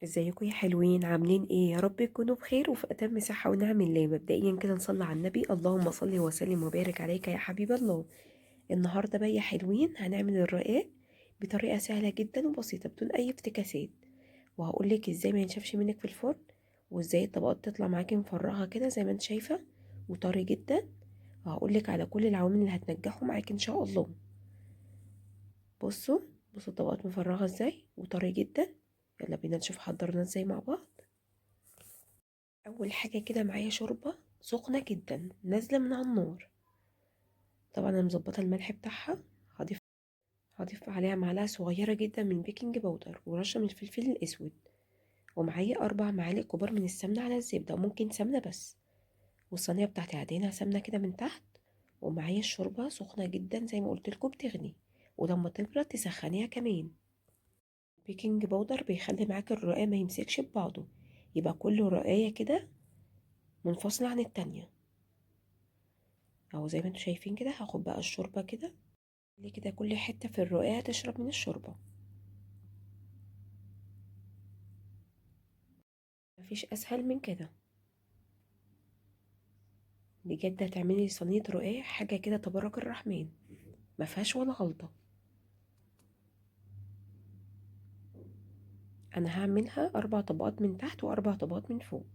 ازيكم يا حلوين؟ عاملين ايه؟ يا رب تكونوا بخير وفي اتم صحة ونعم الله. مبدئيا كده نصلي على النبي، اللهم صل وسلم وبارك عليك يا حبيب الله. النهارده بقى يا حلوين هنعمل الرقاق بطريقة سهلة جدا وبسيطة بدون اي افتكاسات، وهقول لك ازاي ما ينشفش منك في الفرن، وازاي الطبقات تطلع معاكي مفرغة كده زي ما انت شايفه وطري جدا. وهقول لك على كل العوامل اللي هتنجحه معاكي ان شاء الله. بصوا الطبقات مفرغة ازاي وطري جدا. يلا بينا نشوف حضرنا ازاي مع بعض. اول حاجة كده معايا شوربة سخنة جدا نازله من على النار، طبعا انا مظبطه الملح بتاعها. هضيف عليها معلقه صغيرة جدا من baking powder ورشه من الفلفل الاسود، ومعايا 4 معالق كبار من السمنة على الزبدة، وممكن سمنه بس. والصينيه بتاعتي هدهنها سمنه كده من تحت، ومعايا الشوربة سخنة جدا زي ما قلت لكم بتغلي، ولما تبرد تسخنيها كمان. baking powder بيخلي معاك الرقاق ما يمسكش ببعضه، يبقى كل رقايه كده منفصلة عن التانية. اهو زي ما انتم شايفين كده. هاخد بقى الشوربة كده كده كل حتة في الرقاقه تشرب من الشوربة، مفيش اسهل من كده بجد. هتعملي صينية رقاق حاجة كده تبارك الرحمن، ما فيهاش ولا غلطه. انا هعملها 4 طبقات من تحت و4 طبقات من فوق،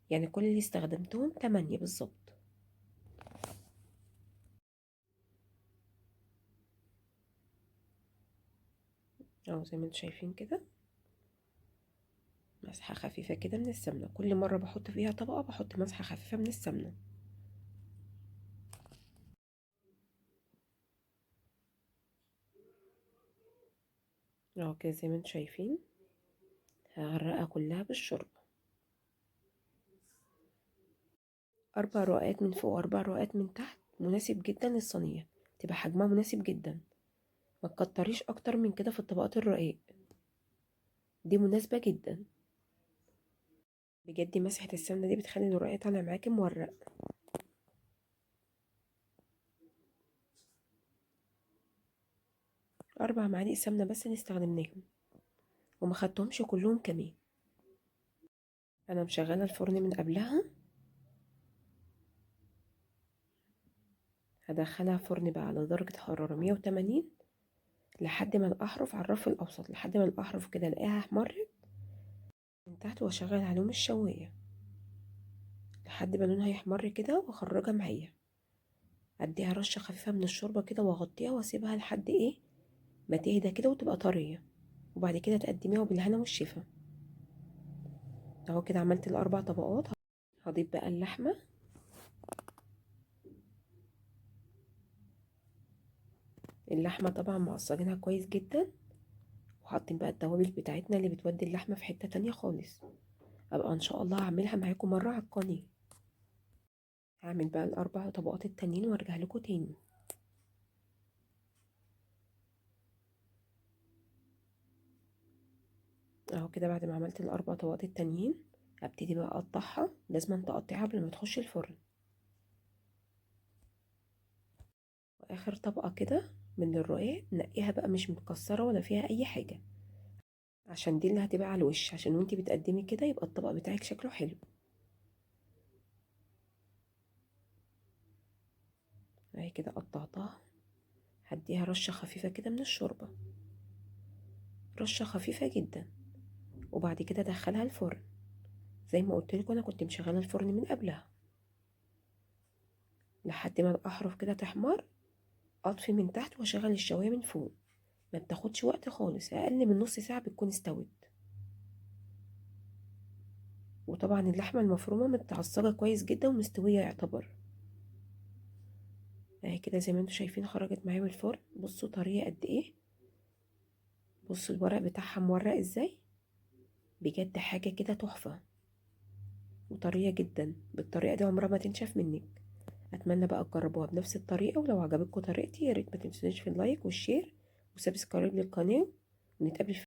يعني كل اللي استخدمتهم 8 بالظبط. اهو زي ما انتم شايفين كده، مسحه خفيفة كده من السمنة. كل مرة بحط فيها طبقه بحط مسحه خفيفة من السمنة. اهو كده زي ما انتم شايفين هغرقها كلها بالشوربه. 4 رقات من فوق و4 رقات من تحت، مناسب جدا للصينيه، تبقى حجمها مناسب جدا. ما تكتريش اكتر من كده في الطبقات الرقاق دي، مناسبة جدا بجد. مسحه السمنة دي بتخلي الرقاق طالع معاكي مورق. 4 معالق سمنه بس اللي استخدمناهم، وما خدتهمش كلهم كمان. انا مشغله الفرن من قبلها، هدخلها فرن بقى على درجه حرارة 180 لحد ما الاحرف على الرف الاوسط، لحد ما الاحرف كده الاقيها احمرت من تحت، واشغل عليهم الشوايه لحد ما لونها يحمر كده، واخرجها معايا. اديها رشه خفيفة من الشوربة كده واغطيها واسيبها لحد ايه ما تهدى كده وتبقى طرية، وبعد كده تقدميها بالهنا والشفا. اهو كده عملت ال4 طبقات. هضيف بقى اللحمة، اللحمة طبعا معصجينها كويس جدا، وحاطين بقى التوابل بتاعتنا اللي بتودي اللحمة في حتة تانية خالص. ابقى ان شاء الله هعملها معاكم مرة على القناة. هعمل بقى ال4 طبقات التانيين وارجع لكم تاني. اهو كده بعد ما عملت ال4 طبقات التانيين هبتدي بقى اقطعها. لازم تقطعيها قبل ما تخش الفرن. واخر طبقه كده من الرقاق نقيها بقى مش متكسره ولا فيها اي حاجة، عشان دي اللي هتبقى على الوش، عشان وانتي بتقدمي كده يبقى الطبق بتاعك شكله حلو. اهي كده قطعتها. هديها رشه خفيفة كده من الشوربة، رشه خفيفة جدا، وبعد كده ادخلها الفرن. زي ما قلت لكم انا كنت مشغله الفرن من قبلها لحد ما الاحرف كده تحمر. اطفي من تحت واشغل الشوايه من فوق، ما بتاخدش وقت خالص، اقل من نص ساعة بتكون استوت. وطبعا اللحمة المفرومه متعصجه كويس جدا ومستويه يعتبر. اهي كده زي ما انتم شايفين خرجت معايا من الفرن. بصوا طرية قد ايه، بصوا الورق بتاعها مورق ازاي، بجد حاجة كده تحفة وطريه جدا. بالطريقة دي عمرها ما تنشف منك. اتمنى بقى تجربوها بنفس الطريقة، ولو عجبتكم طريقتي يا ريت ما تنسونيش في ال like وال share و subscribe للقناة، ونتقابل في